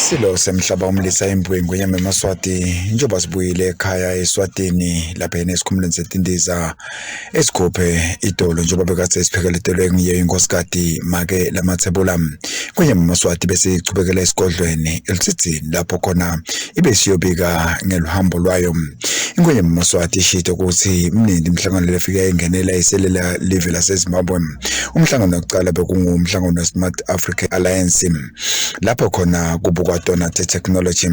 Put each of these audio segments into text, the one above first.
Silo semhlaba umlisa imbwengu inyama emaSwati njengoba sibuyile ekhaya eSwatini lapha yena esikhumulweni setindiza esikhuphe idolo njengoba bekade siphekeletelwe ngiyo inkosikati make Lamathebula. Kwenyama emaSwati bese ichubekela esigodlweni eLutsitsini lapho khona ibe siyobika ngeluhambo lwayo. Inkwenyama emaSwati ishito ukuthi mningi imihlangano lefike ingenela iselela live laseZimbabwe. Umhlangano wokuqala bekungumhlangano we-Smart Africa Alliance lapho khona kubukwa tona te-technology.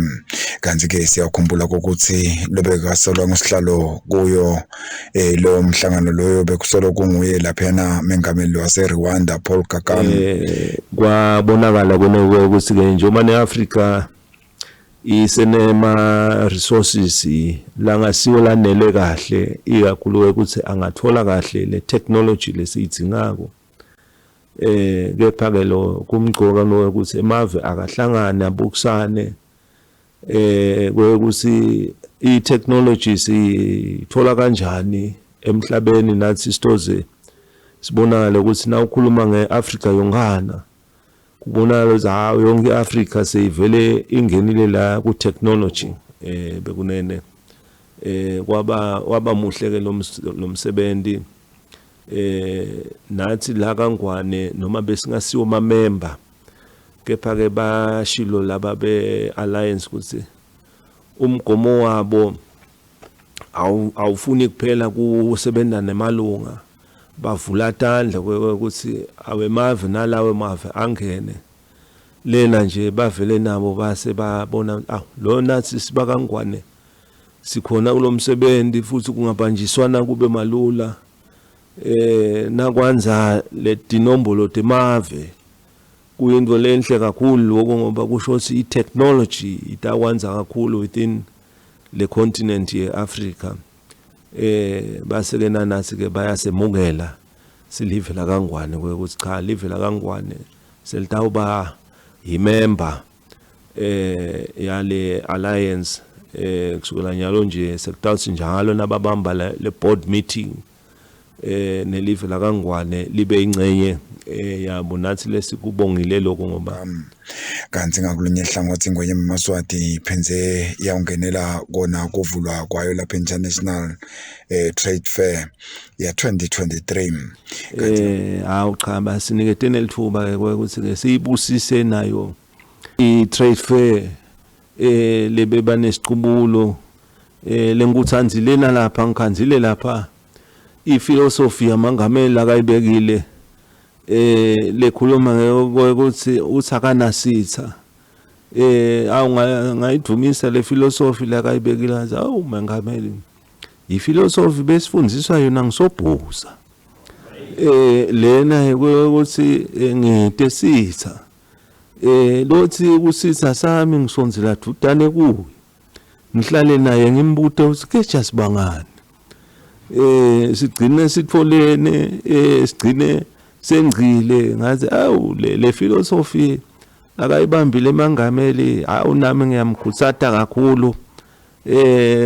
Kanti-ke siyakhumbula ukuthi lobekasolwa ngusihlalo kuyo lowo mhlangano loyo bekusolo kunguye laphayana mengameli wase-Rwanda Paul Kagame. Kwabonakala kona ukuthi ke njengoba ne-Afrika isenema resources langasiwo lanele kahle, ikakhulu ukuthi angathola kahle le technology lesiyidzingako, kepha ke lo kumgcoka ukuthi emave akahlangane abukisane kwekuthi i-technology sithola kanjani emhlabeni, nathi sitoze sibonakale ukuthi na ukhuluma nge-Afrika yonkana kubonakala ukuthi hawu, yonke i-Afrika seyivele ingenile la ku-technology. Bekunene kwaba waba muhle ke lo msebenzi. Nathi la kaNgwane noma besingasiwo mamember, kepha ke bashilo laba be-alliance ukuthi umgomo wabo awufuni kuphela kusebenza nemalunga, bavula tandla ukuthi awemave nalawe mave angene lena nje, bavele nabo base babona aw, lo nathi sibakaNgwane sikhona kulomsebenzi futhi kungabanjiswana kube malula nakwanza le dinombolo temave. Kuyinto lenhle kakhulu lokho ngoba kusho ukuthi i-technology itakwanza kakhulu within le continent ye-Africa. Base ke nanathi ke bayasemukela silive la kaNgwane ukuthi cha, live la kaNgwane selitawuba yimember yale alliance kusukela nyalo nje. Sekutawuthi njalo nababamba le board meeting nelive la kaNgwane libe ingcenye yabo. Nathi lesikubongile lokho ngoba Kanti ngakulunye hlangothi Ingwenyama Maswati iphenze yawungenela kona kuvulwa kwayo lapha International Trade Fair ya 2023. Hawu cha, basiniketene lithuba ke ukuthi ke siyibusise nayo i trade fair lebe banesiqubulo lengikuthanzile nalapha ngikhanzile lapha iphilosophy yamangameli akayibekile lekhuluma ukuthi uthi akanasitha. Awu, ngayidumisa le philosophy la kayibekile, ngathi awu mengameli, iphilosophy besifundiswa yona ngisobhuza lena ukuthi ngide sitha lothi kusitha sami ngisonzela dudane kuye, ngihlale naye, ngimbute ukuthi keja sibangani, sigcine sitholene, sigcine sengcile. Ngathi awu, le philosophy akayibambile emangameli, awu nami ngiyamkhutsata kakhulu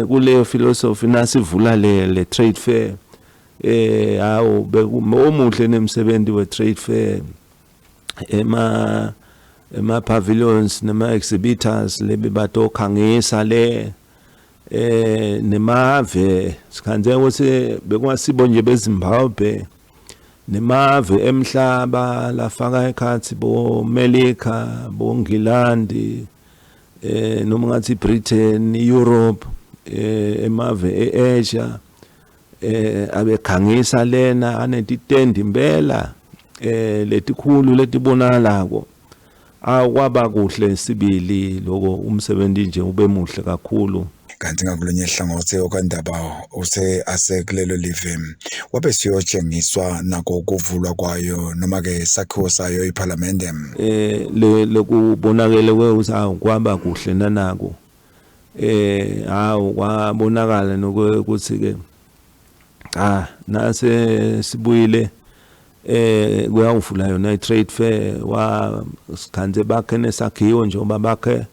kuleyo philosophy. Nasivula le trade fair, hawu, bekuomuhle nemsebenzi we trade fair, ema pavilions nema exhibitors lebe batokhangisa le nemave. Sikhanze ukuthi bekungasibo nje beZimbabwe, nemave emhlaba lafaka ekhathi bo Melika, bo Ngilandi, noma ngathi Britain, Europe, emave eAsia abekhangisa lena anetitendi impela letikhulu letibonakalako. Akwaba kuhle sibili lokho, umsebenzi nje ube muhle kakhulu. Kanti ngakulunye hlangothi okandaba use asekulelo live wabe siyotshengiswa nako ukuvulwa kwayo noma ke sakhiwo sayo iphalamende. Le lokubonakele ukuthi awu, kwaba kuhle nanako. Hawu, kwabonakala nokuthi ke cha, nase sibuyile kuyawuvula yona i-trade fair, wa sikhanze bakhe nesakhiwo njengoba bakhe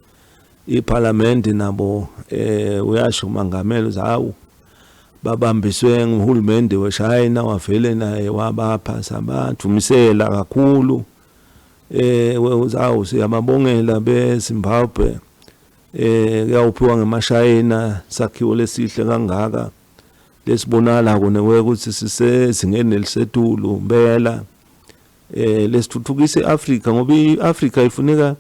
iParliament nabo. Uyasho umangameli uthi hawu, babambiswe nguhulumende weShayina, wavele naye wabapha, sabadumisela kakhulu. Eh awu siyababongela beZimbabwe eh kuyawuphiwa ngemashayina sakhiwo lesihle kangaka lesibonakalako nekuthi sisezingeni elisetulu impela eh lesithuthukisa iAfrika ngoba iAfrika ifuneka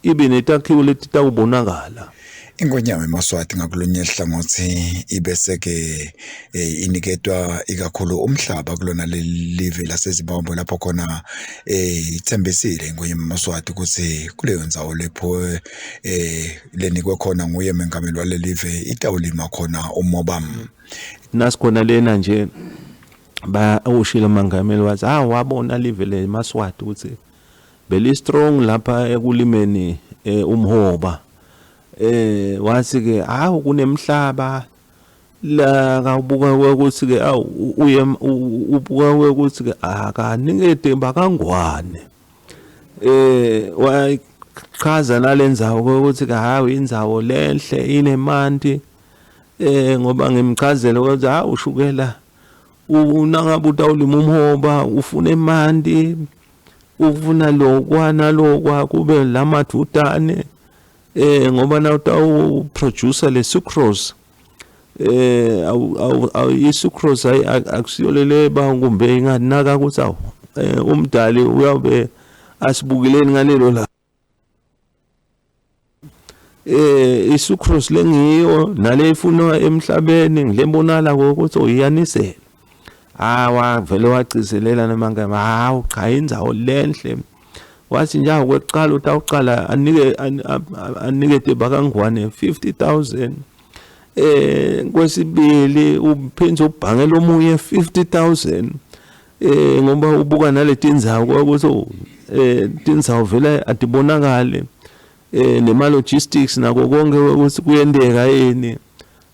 ibe netakhiwo letitawubonakala. Ingonyama emaSwati ngakulonye hlangothi ibese-ke eh, iniketwa ikakhulu umhlaba kulona leli live laseZimbabwe lapho khona eh, ithembisile ingonyama emaSwati ukuthi kuleyo ndzawo lepho eh, lenikwe khona nguye mengameli walelive itawulima khona umoba. Nasikhona lena nje ba ushilo mangameli wathi ah wabona live le Maswati ukuthi beli strong lapha ekulimeni eh, umhoba eh wathi ke hawu kunemhlaba la kawubuka ukuthi ke awu uye ubuka ukuthi ke akanikete bakangwane eh wachaza nalendzawo ukuthi ke hawu indzawo lenhle inemanti eh ngoba ngimchazele ukuthi hawu ushukela unangabe utawulima umhoba ufuna emanti ufuna lokwa nalokwa kube lamadvutane eh ngoba na utawu producer le sucrose eh awu awu i-sucrose akusiyo lele ba kumbe inganaka ukuthi awu eh, umdali uyabe asibukileni ngalelo la eh isucrose lengiyo nale ifunwa emhlabeni ngilembonala ukuthi uyiyanisela hawa vele wagcizelela namangama hawu cha indzawo lenhle wathi nje akwekuqala utawuqala anike anikete bakangwane 50000 eh kwesibili uphinde ubhangela omunye 50000 eh ngoba ubuka naletinzawo kwakuthi oh, eh tinzawo vele atibonakali eh nema logistics nako konke ukuthi kuyenteka yini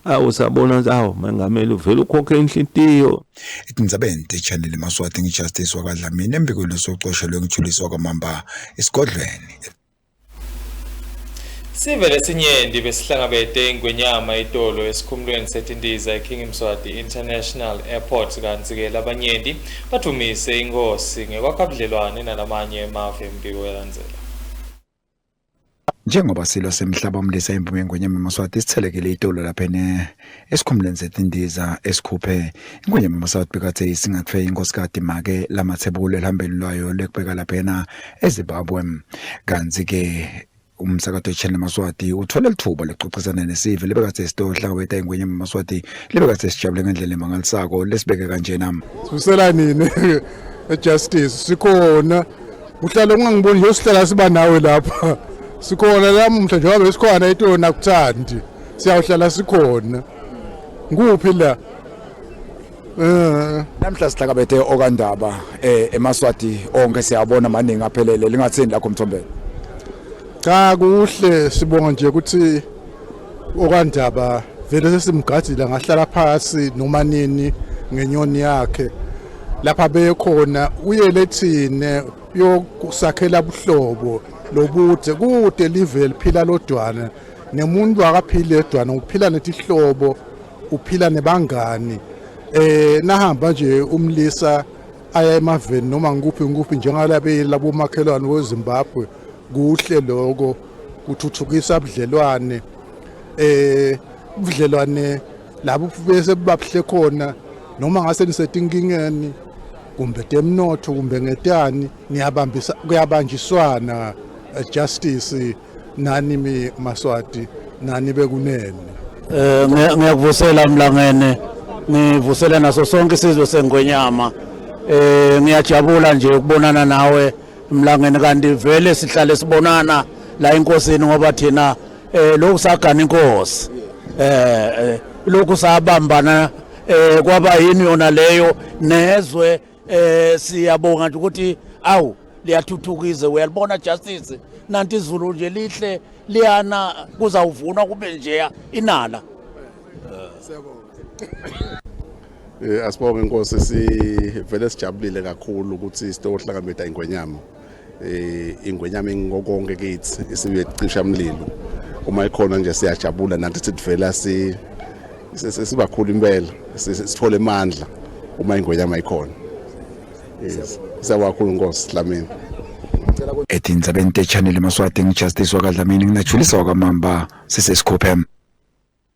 awu sabona ukuthi awu mengameli uvele ukhokhe inhlitiyo Etindzabeni te-channel Emaswati ngiJustice wakaDlamini embikweni losocoshelwe ngijuliswa kwamamba esigodlweni. Sive lesinyenti besihlangabete ingwenyama itolo esikhumulweni setindiza eKing Mswati International Airport kantsi-ke labanyenti badvumise inkhosi ngekwakha budlelwane nalamanye emave embiko uyalandzela. Njengoba silo semhlaba umlisa imvume yengonyama emaswati sithelekele itolo laphene esikhumulweni setindiza esikhuphe ingonyama emaswati bekathe isingathwe inkosikati make lamathebule elihambeni lwayo lekubeka laphena eZimbabwe kanti-ke umsakato wechannel Maswati uthole lithuba lokuxoxisana nesive lebekade sitohlangabeta ingwenyama Maswati lebekade sijabule ngendlela emangalisako lesibeke kanjena Sivusela nini ejustice sikhona uhlala ungangiboni nje usihlala siba nawe lapha sikhona lamuhla njengoba besikhona itolo nakuthandi siyawuhlala sikhona nguphi la Eh namhla sihlakabethe okandaba eh emaswati onke siyabona maningi aphelele lingathini lakho Mthombeni Cha kuhle sibonga nje ukuthi okandaba vele sesimgadzile ngahlala phasi noma nini ngenyoni yakhe lapha bekhona uyele thine uyokusakhela buhlobo lobude kude live liphila lodwana nemuntu akaphili yedwana uphila netihlobo uphila nebangani eh nahamba nje umlisa aya emaveni noma ngikuphi ngikuphi njengalabe labomakhelwane weZimbabwe kuhle lokho kuthuthukisa ubudlelwane eh ubudlelwane labo bese babuhle khona noma ngase nisetinkingeni kumbe temnotho kumbe ngetani niyabambisa kuyabanjiswana eh, justice nani mi maswati nani bekunene eh ngiyakuvusela mlangene ngivusela naso sonke isizwe sengwenyama eh ngiyajabula nje ukubonana nawe mlangene kanti vele sihlale sibonana la enkosini ngoba thina eh lokhu sagana inkosi eh, eh lokhu sabambana eh kwaba yini yona leyo nezwe eh siyabonga nje ukuthi awu liyathuthukise uyalibona justice nanti izulu nje lihle liyana kuzawuvunwa kube njeya inala siyabonga Eh asibonge inkosi sivele sijabulile kakhulu ukuthi sitohlangabeta ingwenyama. Eh ingwenyama ingokonke kithi isibuye cisha umlilo. Uma ikhona nje siyajabula nathi sivela si sibakhulu impela sithole amandla uma ingwenyama ikhona. Yes. Siyabonga kakhulu Nkosi Dlamini. Etindzabeni te-Channel Emaswati, ngiJustice wakaDlamini, nginajulisa wakamamba, sisesikhuphe.